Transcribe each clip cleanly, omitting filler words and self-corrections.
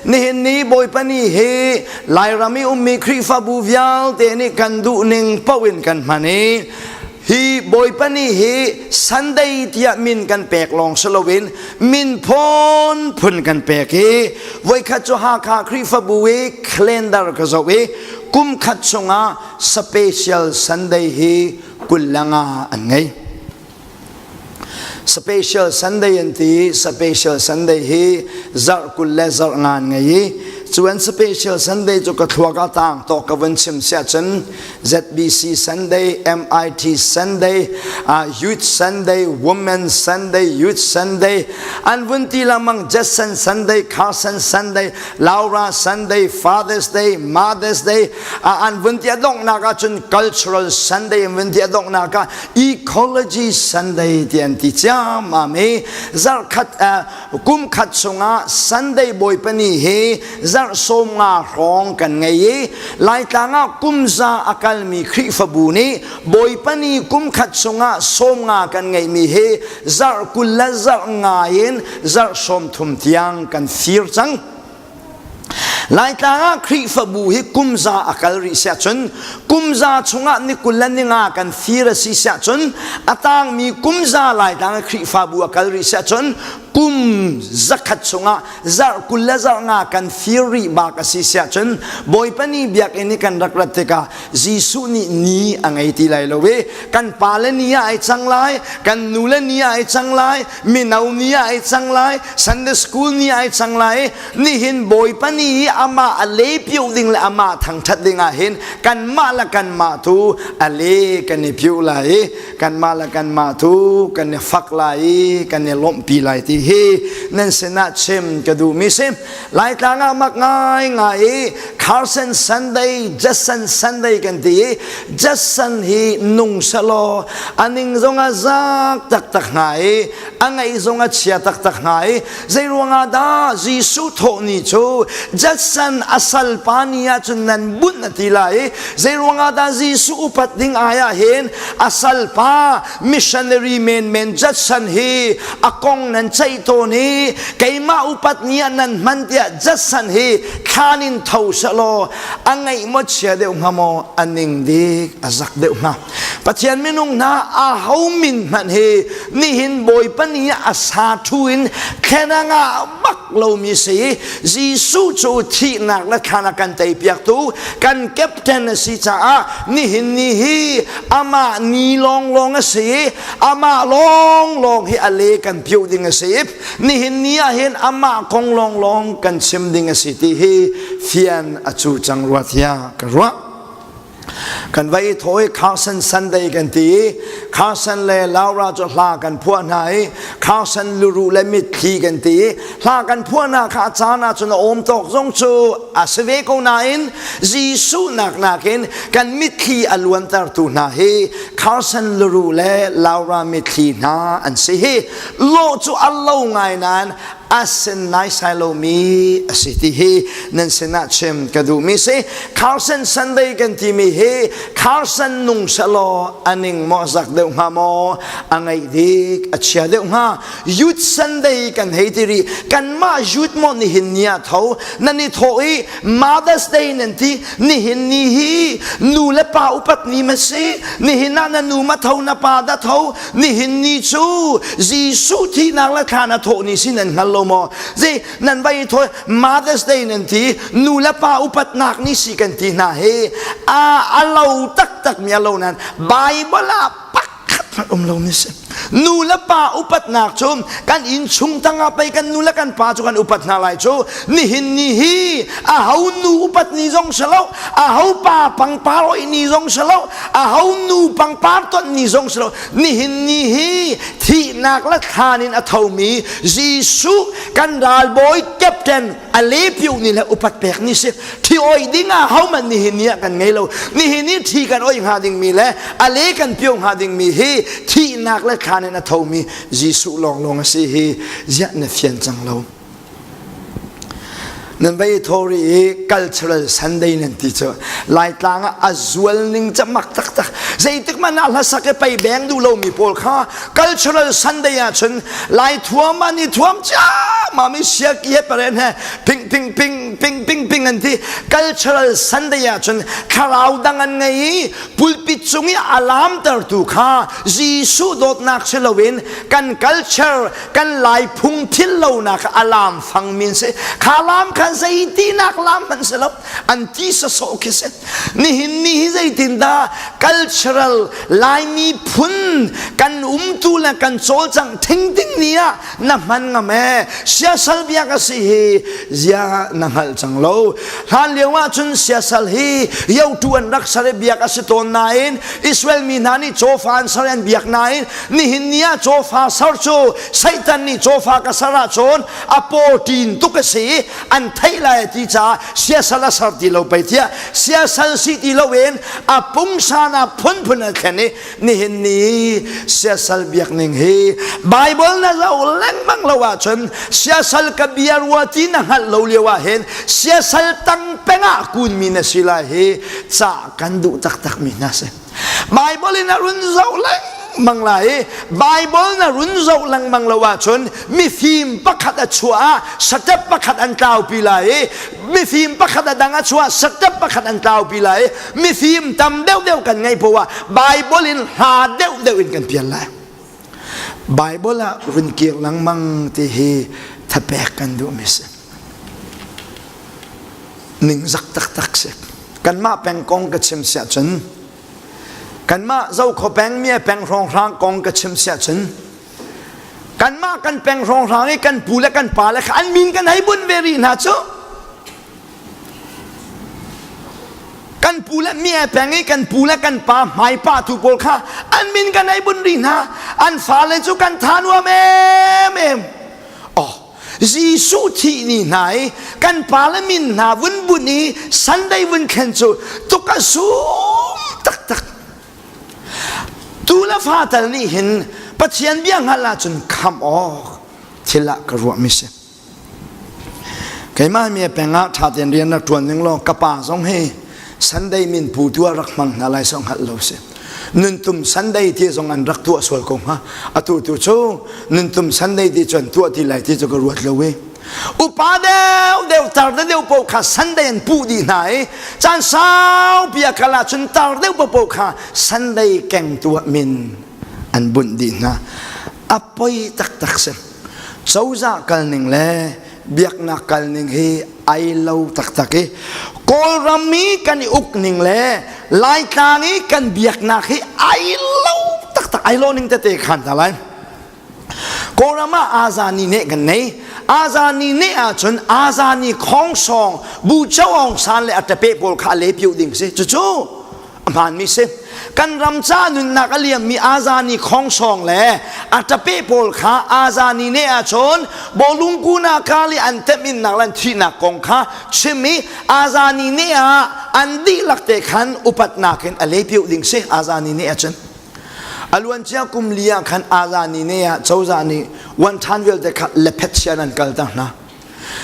Nihin ni Bawipa ni hi Lairam i ummi Khrihfabu vialte nih kan duh ning paoh in kan hman i hi Bawipa ni hi Sunday tiah min kan pek lawng si loin min phun phun kan pek i voikhat cu Hakha Khrihfabu i calendar ka zoh i kum khat chungah special Sunday hi 25 an ngei. Special Sunday an ti Special Sunday hi zarh 20 le zarh nga an ngei i cu an Special Sunday cu ka thluak ah tang tawk ka vun chim siah cun ZBC Sunday, MIT Sunday, uh, Youth Sunday, Women Sunday, Youth Sunday, an vun ti lamang Jetson Sunday, Carson Sunday, Laura Sunday, Father's Day, Mother's Day, uh, an vun ti a donghnak ah cun Cultural Sunday an vun ti a donghnak ah Ecology Sunday ti an ti ciammam i zarhkhat kum khat chungah Sunday Bawipa ni hi zarh 15 hrawng kan ngei i Laitlang ah kum za a kalmi Khrihfabu nih Bawipa ni kum khat chungah 15 kan ngeihmi hi zarh 20 le zarh nga in zarh 30 tiang kan fir cang. Laitlang ah Khrihfabu hi kum za a kal rih siah cun kum za chungah ni 20 le ni nga kan fir a si siah cun a tangmi kum za Laitlang ah Khrihfabu a kal rih siah cun kum zakhat chungah zarh 20 le zarh nga kan fir rih bak a si siah cun Bawipa ni biakinn i kan rak rat tikah Jesuh nih ni a ngei ti lai lo i kan pale ni ah ai cang lai kan nule ni ah ai cang lai mino ni ah ai cang lai Sunday school ni ah ai cang lai nihin Bawipa ni i amah a le piu ding le amah thangthat ding ah hin kanmah le kanmah tu a le kan i piu lai i kanmah le kanmah tu kan i fak lai i kan i lawmhpi lai ti hi nan sinah chim ka duhmi si Laitlang ah mak ngai ngai i Carson Sunday, Jason Sunday kan ti i Jason hi nung selaw a ning zong a zak taktak hnga i a ngaih zong a chia taktak hnga i zei ruangah dah Jesuh thawh ni cu Jason a salpa ni ah cun nan bunh a ti lai i zei ruangah dah Jesuh upat ding ai ah hin a salpa missionary menmen Judson hi a kong nan ceih tawn i keimah upat ni ah nan hman tiah Judson hi thlan in tho selaw a ngaih maw chia deuh hnga maw a ning dik a zak deuh hnga Pathian minung hna a ho min hmanh hi nihin Bawipa ni ah a sa thu in thlen a bak lomi si Jesuh cu thihnak le thlan a kan teipiaktu kan captain a si caah nihin ni hi amah ni lawnglawng a si amah lawnglawng hi a le kan piuh ding a si nihin ni ah hin amah kong lawnglawng kan chim ding a si ti hi fian a cu cang rua tiah ka ruah Kan va i thaw i Carson Sunday kan ti i Carson le Laura cu hla kan phuah hna i Carson luruh le mitthli kan ti i hla kan phuah hna kha a caan ah cun a awm tawk zong cu a si ve ko nain Jesuh nak nakin kan mitthli a luantertu hna hi Carson luruh le Laura mitthli hna an si hi lawh cu a lo ngai nain a sin naisai lomi a si ti hi nan sinah chim ka duhmi si Carson Sunday kan timi hi Carson nung selaw a ning maw zak deuh hnga maw a ngaih dik a chia deuh hnga Youth Sunday kan hei ti rih kanmah youth maw nihin ni ah tho nan i thawh i Mother's Day nan ti nihin ni hi nu le pa upat ni ma si nihin ah na nu ma tho na pa da tho nihin ni cu Jesuh thihnak le thlan a thawh ni si nan hngal lo maw zi nan vai thawi Mother's Day nan ti nu le pa upatnak ni si kan ti hna hi a a lo taktak mi a lo nan Bible ah pakhat hmanh um lo mi si nu le pa upatnak cu kan inn chung tangah pei kan nu le kan pa cu kan upat hna lai cu nihin ni hi a ho nu upat ni zong si lo a ho pa pangpar oi ni zong si lo a ho nu pangpar ton ni zong si lo nihin ni hi thihnak le thlan in a thomi Jesuh kan ralbawi captain a lepiu ni le upat pek ni si thi oi ding ah homan nihin ni ah kan ngei lo nihin ni thi kan oi hnga ding mi le a le kan pio hnga ding mi hi thihnak le thlan in a thomi Jesuh lawnglawng a si hi ziah na fian cang lo. Nan vai thori i cultural Sunday nan ti cu Laitlang ah a zual ning ca mak taktak. Zeitik man ah hlasak i pei beng duh lomi pawl kha cultural Sunday ah cun Lai thuam an i thuam ciammam i siaki he paren he ping ping ping ping ping ping an ti. Cultural Sunday ah cun thlarau dang an ngei i pulpit cung i a laamtertu kha Jesuh dawtnak si loin kan culture kan lai phung thil lonak a laam fang min si kha laam kha zeitinak laam hmanh si lo an ti sasawh khi si nihin ni hi zeitin dah cultural laimi phun kan umtu le kan cawlcangh thing ding ni ah na hman ngam e siasal biak a si hi zia na hngalh cang lo hlan lio ah cun siasal hi yotu an rak sar i biak a si tawn nain Israel mi hna nih cawfa an sar an biak nain nihin ni ah cawfa sar cu Satan nih cawfa ka sar ahcun a pawṭin tuk a si i an theih lai ti caah siasal a sar ti lo pei tiah siasal si ti loin a pungsan ah phunphun an thlen i nihin ni siasal biak ning hi Bible na zoh lengmang lo ahcun siasal ka bia rua ti na hngalh lo lio ah hin siasal tang peng ah kunmi na si lai hi ca kan duh taktak mi hna si Bible in a run zoh lengmang lai i Bible na run zoh lengmang lo ahcun mifim pakhat a chuah ah step pakhat an tlaupi lai i mifim pakhat a dang a chuah step pakhat an tlaupi lai i mifim tam deuhdeuh kan ngeih poah Bible in hla deuhdeuh in kan pial lai Bible ah run kir lengmang ti hi thapek kan duhmi si ningzak taktak si kanmah peng kong ka chim siah cun kanmah Zokhaw peng mi peng hrawnghrang kong ka chim siah cun kanmah kan peng hrawnghrang i kan pu le kan pa le kha an min kan hei bunh ve rih hna cu Kan pu le mi peng i kan pu le kan pa hmaipa tu pawl kha an min kan ei bun rih hna. An fale cu kan tha nuam em em. Oh, Jesuh thih ni hna i kan pa le min hna vun bunh i Sunday vun thlen cu tuk a sum taktak. Tu le fa tal nih hin Pathian bia hngalh ahcun khamh awk thil ah ka ruahmi si. Keimah mi peng ah ṭha tein rian rak ṭuan ning law ka pa zong hi Sunday min pu tu ah rak hmang hna lai song hngalh lo si. Nuntum Sunday ti zong an rak tuah sual ko hnga. Atu tu cu nuntum Sunday ti cu an tuah ti lai ti cu ka ruat lo i. Upa deuh deuh tar deuh paoh kha Sunday an puh dih hna i caan saupi a kal ahcun tar deuh paoh kha Sunday keng tuah min an bunh dih hna. A poi taktak si. Cozah kalning le biaknak kalning hi ai lo taktak i Kawlram i kan i ukning le Laitlang i kan biaknak hi ai lo taktak ai lo ning tete khan hna lai. Kawlram ah Azani ne kan nei. Azani ne ahcun Azani khongsong Bu Cho Aung San le a ṭape pawl kha a lepiu ding si. Cucu a hmaanmi si. Kan ram ca nunnak a liammi Azani khongsong le a ṭape pawl kha Azani ne ahcun bawlung kali an temhinnak le an thihnak kong kha chim i Azani ne ah an dihlak te khan upatnak in a lepiu ding si Azani ne ahcun. A luancia kum li ah khan Azani ne ah cozah nih wan ṭhan vialte kha lephet sian an kalter hna.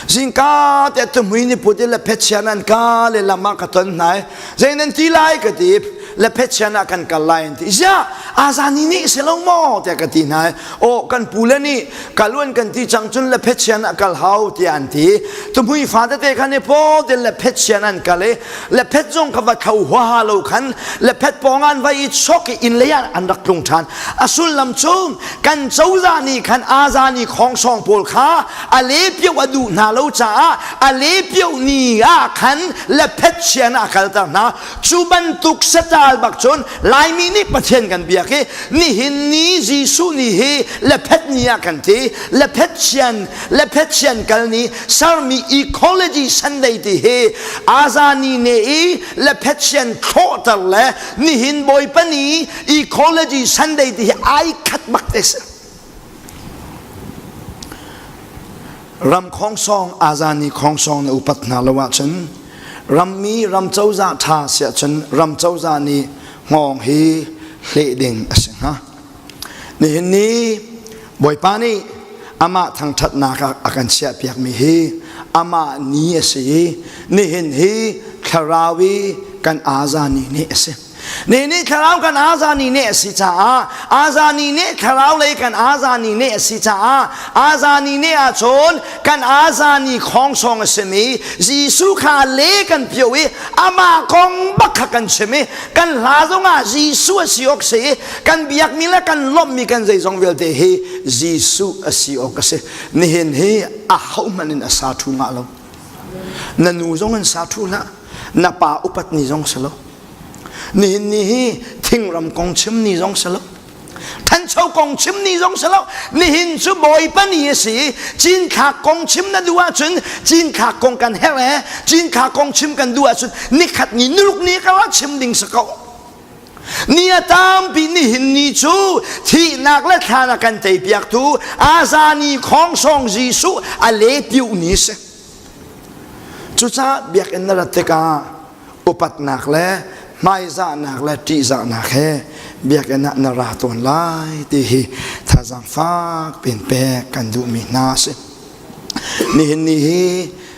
Zingka te tuhmui ni put i lephet sian an ka le lam ah ka ton hna i zei nan ti lai ka ti lephet sian ah kan kal lai an ti ziah Azani nih si lo maw tiah ka ti hna i aw kan pu le nih kaluan kan ti cang cun lephet sian ah kal hau tiah an ti tuhmui fa tete khan i paw te lephet sian an kal i lephet zong kha va tho huaha lo khan lephet pawng an va i chok i inn lei ah an rak tlung ṭhan a sullam cu kan cozah nih khan azani khongsong pawl kha a lepio a duh hna lo caah a lepio ni ah khan lephet sian ah kalter hna cu bantuk satal bak cun laimi nih pathian kan biak i nihin ni Jesuh ni hi lephet ni ah kan ti lephet sian lephet sian kal ni sermi ecology Sunday ti hi azani ne i lephet sian thlawhter le nihin bawipa ni ecology Sunday ti hi ai khat bak te si Ram khongsong azani khongsong na upat hna lo ahcun rammi ram cozah ṭha si ahcun ram cozah nih hngawng hi hleh ding a si hnga. Nihin ni Bawipa nih Amah thangṭhatnak ah a kan chiahpiakmi hi amah ni a si i nihin hi thlarau i kan azani ni a si. Ni nih thlarau kan azani ne a si caah azani ne thlarau lei kan azani ne a si caah azani ne ahcun kan azani khongsong a simi Jesuh kha le kan pio i amah kong bak kha kan chim i kan hla zongah Jesuh a si awk si i kan biakmi le kan lawmhmi kan zeizong vialte hi Jesuh a si awk a si. Nihin hi ahohmanh in a sa ṭhu ngah lo. Na nu zong in sa ṭhu hlah. Na pa upat ni zong si lo. Nihin ni hi thingram kong chim ni zong si lo. Thancho kong chim ni zong si lo. Nihin cu Bawipa ni a si. Cinthlak kong chim na duh ahcun cinthlak kong kan herh e. Cinthlak kong chim kan duh ahcun nikhat ni nuruk ni ka rak chim ding si ko. Ni a tampi nihin ni cu thihnak le thlan a kan teipiaktu Azani khongsong Jesuh a le piu ni si. Cucaah biakinn na rat tikah upatnak le hmaizahnak le ṭihzahnak he biakinn ah na ra tawn lai ti hi thazaang fak piin pek kan duhmi hna a si. Nihin ni hi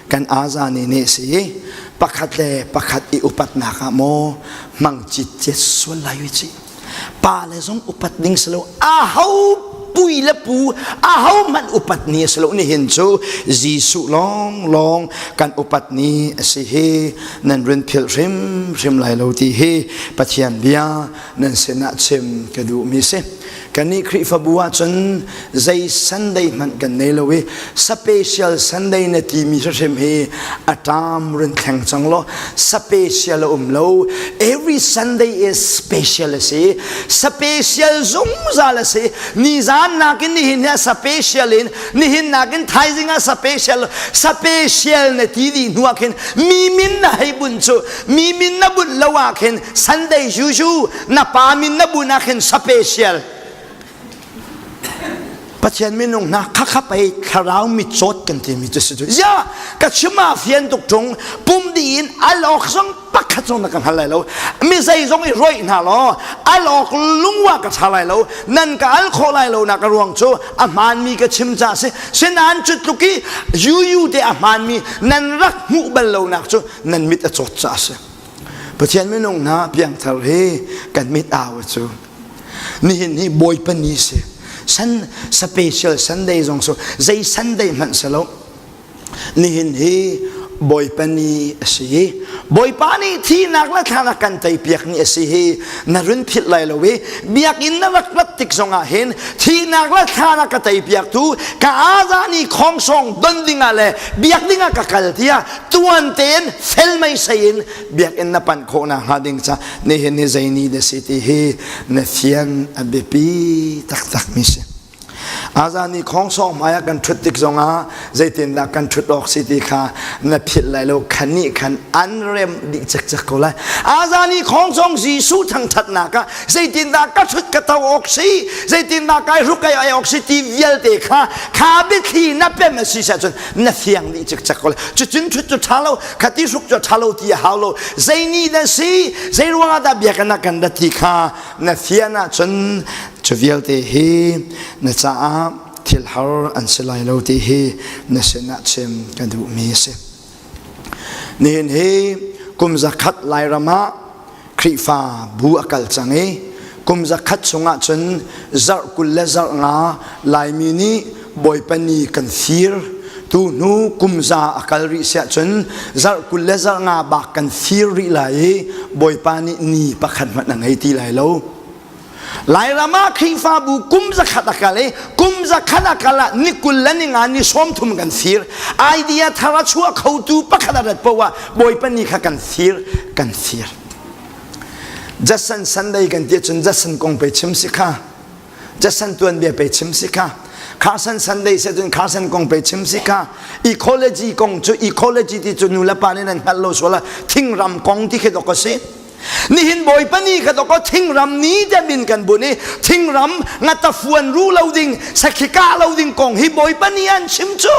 kan azani nih si pakhat le pakhat i upatnak ah maw hmang citcet sual lai u cih. Pa le zong upat ding si lo aho pui le pu aho hmanh upat ni a si lo nihin cu Jesuh lawng lawng kan upat ni a si hi nan run philh hrimhrim lai lo ti hi Pathian bia nan sinah chim ka duhmi si. Kannih Khrihfabu ahcun zei Sunday hmanh kan nei lo i special Sunday na timi hrimhrim hi a ṭam run thleng cang law special a um lo. Every Sunday is special a si. Special zungzal a si. Nizan nakin nihin hi a special in nihin nakin thaizing ah special special na ti dih hnu ah khin mi min na hei bunh cu mi min na bunh lo ah khin Sunday juju na pa min na bun ah khin special Pathian minung hna khakha pei thlarau mitcawt kan timi cu si cu ya ka chim ah fian tuk tung pum di in alok zong pakhat zong na ka hngal lai lo mi zei zong i roih hna law alok lungwa ka tha lai lo nan ka al khawh lai lo nak a ruang cu a hmaanmi ka chim ca si sinan cu tluk i yuyu te a hmaanmi nan rak hmuh bal lo nak cu nan mit a cawt ca si Pathian minung hna piangthar hi kan mit au cu nihin hi Bawipa ni si san special Sunday zong so zei Sunday hmanh si lo nihin hi Bawipa ni a si i Bawipa nih thihnak le thlan a kan teipiak ni a si hi na run philh lai lo i biakinn na rak rat tik zongah hin thihnak le thlan a ka teipiaktu ka aza ni khongsong don dingah le biak dingah ka kal tiah tuan tein fel meisei in biakinn na panh khawh nakhnga ding ca nihin hi zei ni na si ti hi na fian a biapi taktak mi si. Azan ni khongsong hmai ah kan ṭhut tik zongah zeitindah kan ṭhut awk si ti kha na philh lai lo khan nih khan an rem dih cekcek ko lai. Azan ni khongsong Jesuh thangṭhatnak ah zeitindah ka ṭhut ka to awk si zeitindah kai hruk kai ai awk si ti vialte kha kha biathli na pem a si cun na fiang dih cikcek ko cucun ṭhut cu ṭha lo khati hruk cu ṭha lo ti a hau lo zei ni na si zei ruangah dah bia kan kan rat ti kha na fian ahcun cu vialte hi na caah thil har an si lai lo ti hi na sinah chim ka duhmi a si nihin hi kum zakhat Lairam ah Khrihfa bu a kal cang i kum zakhat chungah cun zarh 20 le zarh nga Laimi nih Bawipa ni kan fir tu hnu kum za a kal rih siah cun zarh 20 le zarh nga bak kan fir rih lai i Bawipa nih ni pakhat hmanh a ngei ti lai lo. Lairam ah Khrihfabu kum zakhat a kal i kum zakhat a kal ah ni 20 le ni nga ni 30 kan fir. Idea thar a chuah khotu pakhat a rat poah ah Bawipa ni kha kan fir kan fir. Jason Sunday kan ti cun Jason kong pe chim si kha. Jason tuanbia pe chim si kha. Carson Sunday se cun Carson kong pe chim si kha. Ecology kong cu ecology ti cu nu le pa nih nan hngalh lo sual ah thingram kong ti khi dok a si. Nihin Bawipa ni kha dawkaw thingram ni te min kan bun i thingram ngatafuan ru lo ding sakhi kah lo ding kong hi Bawipa ni an chim cu.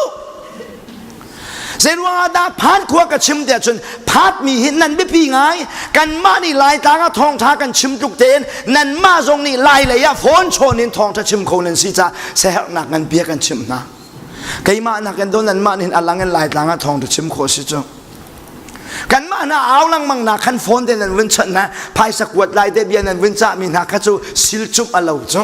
Zeiruang ah dah phan khua ka chim tiah cun phatmi hi nan biapi ngai. Kanmah nih Laitlang ah thawngṭha kan chim tluk tein nanmah zong nih Lai lei ah phone chawn in thawngṭha chim kho nan si caah siaherhnak ngan bia kan chimh hna. Keimah nakin do nanmah nih a lang in Laitlang ah thawngṭha chim khawh si cu. Kanmah hna au lengmang na khan phone te nan vun chawnh hna phaisa kuat lai te bia nan vun cahmi hna kha cu silcumh a lo cu.